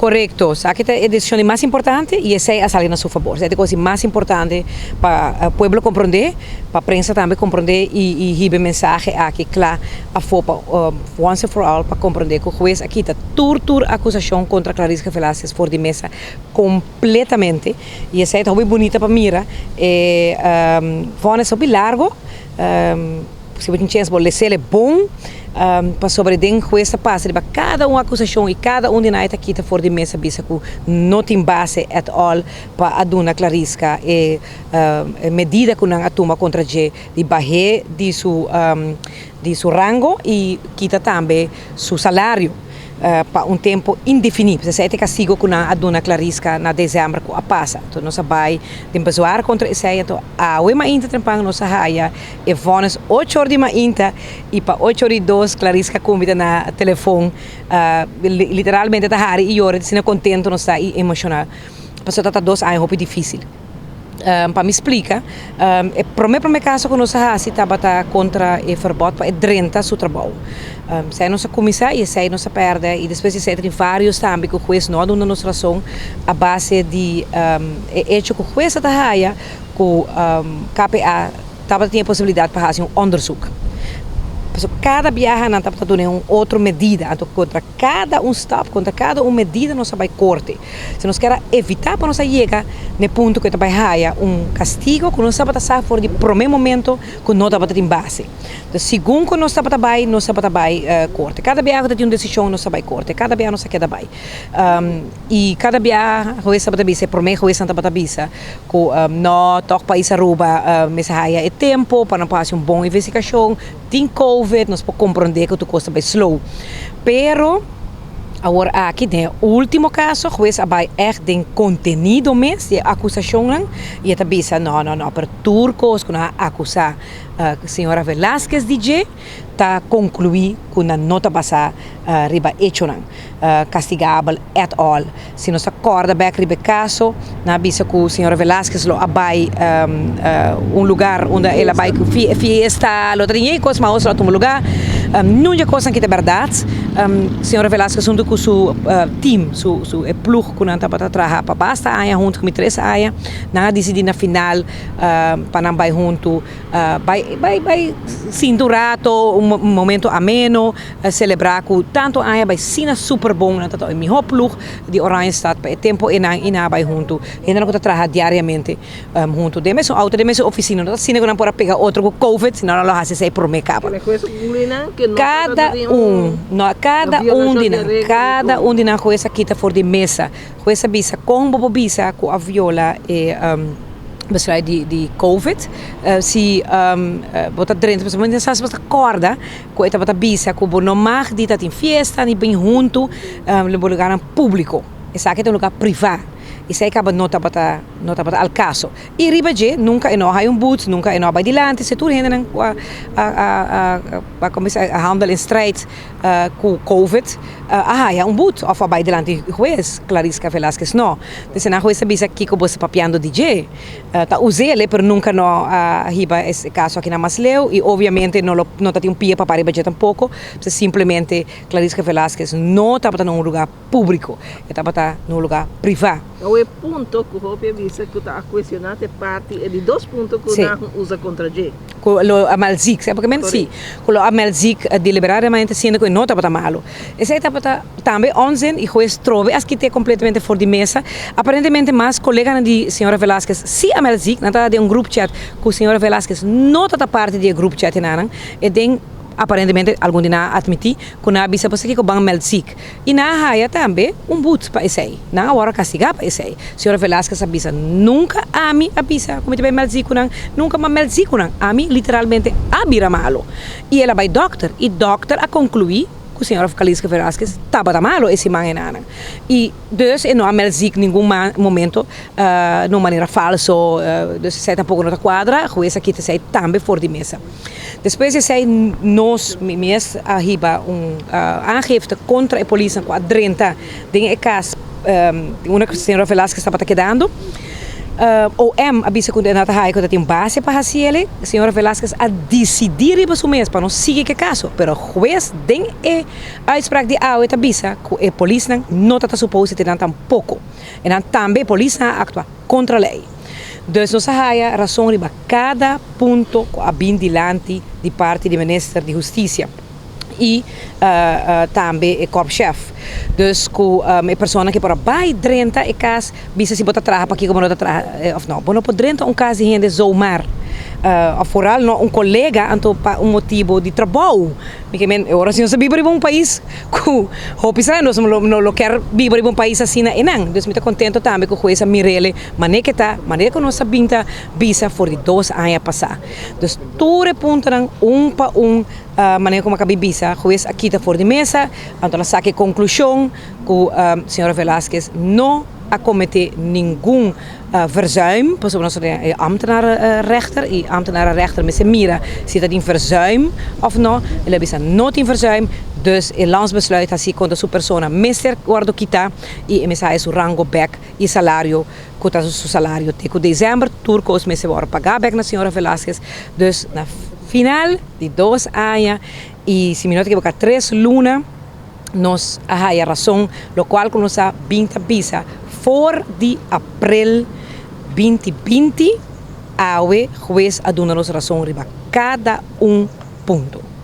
Korekto. Esaki ta e desishon di mas importante i esei a sali na su fabor. Esei ta e kos di mas importante pa pueblo komprondé, pa prensa tambe komprondé i hiba e mensahe aki kla afó pa once and for all pa komprondé ku hues a kita tur tur akusashon kontra Clarisca Velasquez for di mesa kompletamente i esei ta hopi bunita pa mira. E vònes hopi largo. Si bo tin chens bo lesel e bon, pasobra den hues ta pasa riba kada un akusashon i kada un di nan e ta kita for di mesa bisa ku no tin base at all pa a duna Clarisca e medida ku nan a tuma kontra dje di bah'é di su di su rango i kita tambe su salario. Pa un tempu indefiní. Esei ta e kastigo ku nan a duna Clarisca na desèmber ku a pasa. Anto nos a bai den bezwaar kontra esei. Anto awe mainta trempan nos a haya e vònes ocho or di mainta i pa ocho or i dos Clarisca kumbida na telefon. Literalmente ta hari i yora di asina kontentu nos ta i emoshonal. Pasobra ta ta dos aña hopi difísil. Pa mi splika, e prome prome kaso ku nos a hasi tabata kontra e ferbòt pa e drenta su trabou. Esei nos a kuminsá i esei nos a pèrdè i despues di esei ta tin vários tambe ku hues no a duna nos rason a base di e echo ku hues a ta haya ku KPA tabata tin e posibilidat pa hasi un òndersuk. Pasobra kada biaha nan tabata duna e un otro medida, anto kontra kada un stap, kontra kada un medida nos a bai korte. Si nos kier a evitá pa nos a yega n'e punto ku e ta bai haya un kastigo ku nos tabata sa for di promé momento ku no tabata tin base. Entonces segun ku nos tabata bai, nos tabata bai korte. Kada biaha ku ta tin un desishon nos ta bai korte, kada biaha nos a keda bai. I kada biaha hues tabata bisa, e promé huesnan tabata bisa ku no, tòg pais Aruba mester haya e tempu pa nan por hasi un bon investigashon, tin covid, nos por komprondé ku tur kos ta bai slow. Pero. Awor aki den e ultimo kaso hues a bai ègt den kontenido mes di e akusashonnan i e ta bisa no no no pero tur kos ku nan a akusá señora Velasquez di dje ta konkluí ku nan no ta basá riba echonan kastigabel at all. Si nos ta kòrda bèk riba e kaso nan a bisa ku señora Velasquez lo a bai un lugar unda el a bai ku fiesta lo ta tin e kos maos lo a tuma lugar nun dje kosnan ki ta bèrdat. Señora Velasquez huntu ku su team, su su e ploeg ku nan tabata traha pa basta aña huntu ku mi tres aña, nan a disidí na final pa nan bai huntu bai bai bai sinta un rato, un momento ameno, selebrá ku tantu aña bai asina super bon, nan tabata e mihó ploeg di Oranjestad pa e tempu einan i nan a bai huntu. Hendenan ku ta traha diariamente. Huntu den mesun auto, den mesun oficina, no ta asina cu nan por a pega otro cu covid, sino nan lo haci esey prome caba. Cada un, no, cada un di nan, cada un di nan hues a kita for di mesa. Hues a bisa con bo por bisa cu a viola e besluit di di covid si bo ta drenta, pasobra bo sa si bo ta corda cu e tabata bisa cu bo no mag di ta tin fiesta ni bin huntu den bo lugarnan publico, esaki ta un lugar priva. Esei kaba no tabata no tabata al kaso. I riba dje nunka e no a haya un boet, nunka e no a bai dilanti, si tur hendenan ku a a a a kuminsá a handel in strijd ku covid a haya un boet òf a bai dilanti hues, Clarisca Velasquez no. Entonces nan hues a bisa kiko bo sta papiando di dje. Ta us'el pero nunka no a hiba e kaso aki nan mas leu i obviamente no lo no ta tin un pia pa para riba dje tampoko, simplemente Clarisca Velasquez no tabata na un lugar. públiko, e tabata na un lugá privá. Awe e punto ku hopi a bisa ku ta a kuestioná ta e parti e di dos punto ku nan usa kontra dje. Ku lo a malzik, sa por ke men? Sí, ku lo a malzik deliberadamente siendo ku e no tabata malu. Esei tabata tambe onzin i hues trobe a skit'é kompletamente for di mesa. Aparentemente mas koleganan di señora Velasquez sí a malzik, nan tabata den un group chat ku señora Velasquez no tabata parti di e group chat enanan, e den aparentemente algun di nan a atmití ku nan a bisa bo sa kiko ban malzik. I nan a haya tambe un but pa esei. Nan a wòrdu kastigá pa esei. Señora Velasquez a bisa, Nunka ami a bisa ku mi ta bai mèld ziku nan. Nunka mi a mèld ziku nan. Ami literalmente a bira malu. I el a bai dòkter. I dòkter a konkluí ku señora Kaliska Velasquez tabata malu e siman enanan. I dus e no a mèld zik ningun momento na un manera falso. Dus esei tampoko no ta kuadra. Hues a kita esei tambe for di mesa. Despues di esei nos, mi mes a hiba un aangifte kontra e polisnan ku a drenta den e kas unda ku señora Velasquez tabata kedando. OM a bisa ku nan ta haya ku ta tin base pa hasi ele. Señora Velasquez a disidí riba su mes pa no sigui ku e kaso, pero hues den e uitspraak di awe ta bisa ku e polisnan no ta ta supose te nan tampoko. E nan tambe e polisnan a aktua kontra lei. Dus nos a haya rason riba kada punto ku a bin dilanti di parti di minister di hustisia i tambe e korpschef. Dus ku e persona ke por a bai drenta e kas bisa si bo ta traha pakiko bo no ta traha of no. Bo no por drenta un kas di hende zomaar of foral no un kolega anto pa un motibo di trabou. Mi ke men e ora si nos ta biba riba un pais ku hopi sa nos no lo kier biba riba un pais asina einan. Dus mi ta kontento tambe ku hues a mir'ele manera ke ta, manera ku nos a bin ta bisa for di dos aña pasá. Dus tur e puntonan un pa un manera ku mi a kabi bisa hues a kita for di mesa anto el a saka e konklushon ku señora Velasquez no a kometé ningun verzuim pasobra nos ta den e ambtenarenrechter y ambtenarenrechter mester mira si ta tin verzuim of no. El a bisa no tin verzuim dus e landsbesluit hasi kontra su persona mester wordo kita y e mester haya su rango bek y salario ku ta su salario te ku december tur kos mester wordo paga bek na señora Velasquez. Dus na final di dos aña y si mi no ta ekiboka tres luna nos a haya rason lokual ku nos a bin ta bisa for di aprel 2020 awe hues a duna nos rason riba kada un punto.